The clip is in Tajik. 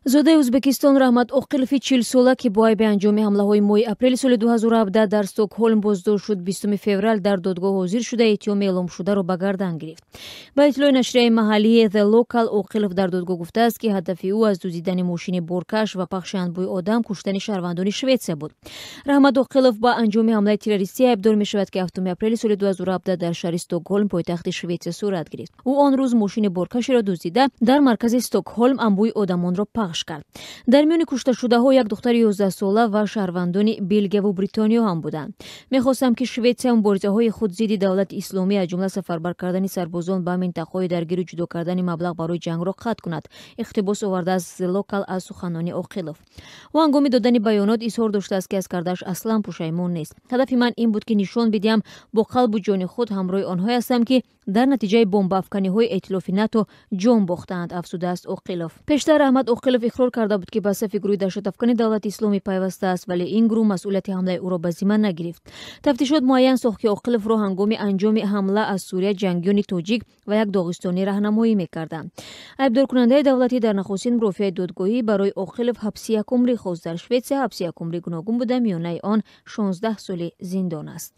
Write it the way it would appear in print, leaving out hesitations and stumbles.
Зодаи Ӯзбекистон Раҳмат Оқилови 40-сола, ки бо айби анҷоми ҳамлаҳои моҳи апрели соли 2017 дар Стокҳолм боздошт шуд, 20 феврал дар додгоҳ ҳозир шуда, иттиҳоми эъломшударо ба гардан гирифт. Ба иттилои нашрияи маҳаллии The Local, Оқилов дар додгоҳ гуфтааст, ки ҳадафи ӯ аз дуздидани мошини боркаш ва пахши анбӯи одам куштани шаҳрвандони Шветсия буд. Раҳмат Оқилов ба анҷоми ҳамлаи террористӣ айбдор мешавад, ки 7 апрели соли 2017 дар шаҳри Стокҳолм, пойтахти Шветсия, сурат гирифт. Ӯ он рӯз мошини боркашеро дуздида, дар маркази Стокҳолм анбӯи одамонро пахш кард. Дар миёни кушташудаҳо як духтари 11-сола ва шаҳрвандони Белгияву Бритониё ҳам буданд. Мехостам, ки Шветсия муборизаҳои худ зидди давлати исломӣ, аз ҷумла сафарбар кардани сарбозон ба минтақаҳои даргиру ҷудо кардани маблағ барои ҷангро қатъ кунад, иқтибос овардааст The Local аз суханони Оқилов. Ӯ ҳангоми додани баёнот изҳор доштааст, ки аз кардааш аслан пушаймон нест. Ҳадафи ман ин буд, ки нишон бидиҳам, бо қалбу ҷони худ ҳамроҳи онҳое ҳастам, ки дар натиҷаи бомбаафканиҳои эътилофи НАТО ҷон бохтаанд, афзудааст Оқилов. Пештар Раҳмат Оқилов иқрор карда буд, ки ба сафи гурӯҳи даҳшатафкани давлати исломӣ пайвастааст, вале ин гурӯҳ масъулияти ҳамлаи ӯро ба зимма нагирифт. Тафтишот муайян сохт, ки Оқиловро ҳангоми анҷоми ҳамла аз Сурия ҷангиёни тоҷик ва як доғистонӣ раҳнамоӣ мекарданд. Айбдоркунандаи давлатӣ дар нахустин мурофиаи додгоҳӣ барои Оқилов ҳабси якумрӣ хост. Дар Шветсия ҳабси якумрӣ гуногун буда, миёнаи он 16 соли зиндон аст.